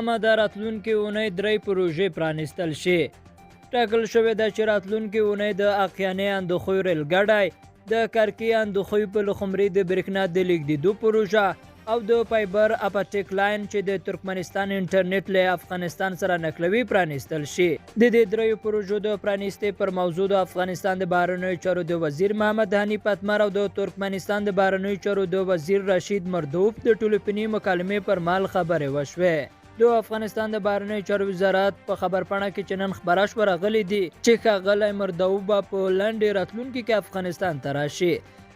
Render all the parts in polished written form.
تمه ده راتلونکې اونۍ درې پروژې پرانیستل شي. ټاکل شوې ده چې راتلونکې اونۍ د اقیانې اندخوی ریلګاډی، د کرکې اندخوی په لخمري د برېښنا د لیږدېدو پروژه او د فایبر اپټیک لاین چې د ترکمنستان انټرنیټ له افغانستان سره نښلوي پرانیستل شي. د دې دریو پروژو د پرانیستې پر موضوع د افغانستان د بهرنیو چارو د وزیر محمد حنیف اتمر او د ترکمنستان د بهرنیو چارو د وزیر رشید مردوف د ټلیفوني مکالمې پر مهال خبرې وشوې. د افغانستان د بهرنیو چارو وزارت په خبرپاڼه کې چې نن خپره شوه راغلي دي چې ښاغلی مردوف به په لنډې راتلونکي کې افغانستان ته راشي.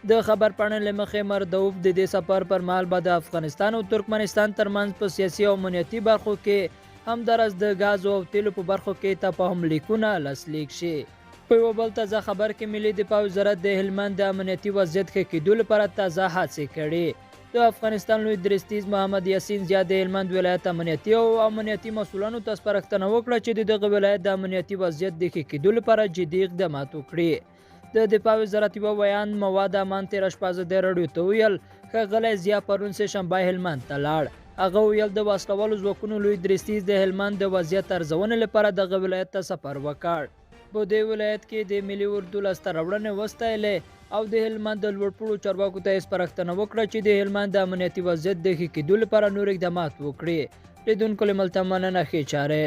د خبرپاڼې له مخې مردوف د دې سفر پر مهال به د افغانستان او ترکمنستان ترمنځ په سیاسي او امنیتي برخو کې همداراز د ګازو او تیلو په برخو کې تفاهم لیکونه لاسلیک شي. په یوه بل تازه خبر کې ملي دفاع وزارت د هلمند د امنیتي وضعیت ښه کېدو لپاره تازه هڅې کړې. د افغانستان لوی درستیز محمد یاسین ضیا د هلمند ولایت امنیتي او امنیتي مسولانو ته سپارښتنه وکړه چې د دغه ولایت د امنیتي وضعیت د ښه کېدو لپاره جدي اقدامات وکړي. د دفاع وزارت یوه ویاند مواد امان تېره شپه ازادي راډیو ته وویل، ښاغلی ضیا پرون سې شنبه هلمند ته لاړ. هغه وویل، د وسلهوالو ځواکونو لوی درستیز د هلمند د وضعیت ارزونې لپاره دغه ولایت ته سفر وکړ. په دې ولایت کې د ملي اردو لاسته راوړنې وستایلې او د هلمند د لوړپوړو چارواکو ته یې سپارښتنه وکړه چې د هلمند د امنیتي وضعیت د ښه کېدو لپاره نور اقدامات وکړي. لیدونکو له ملتیا مننه، ښې چارې.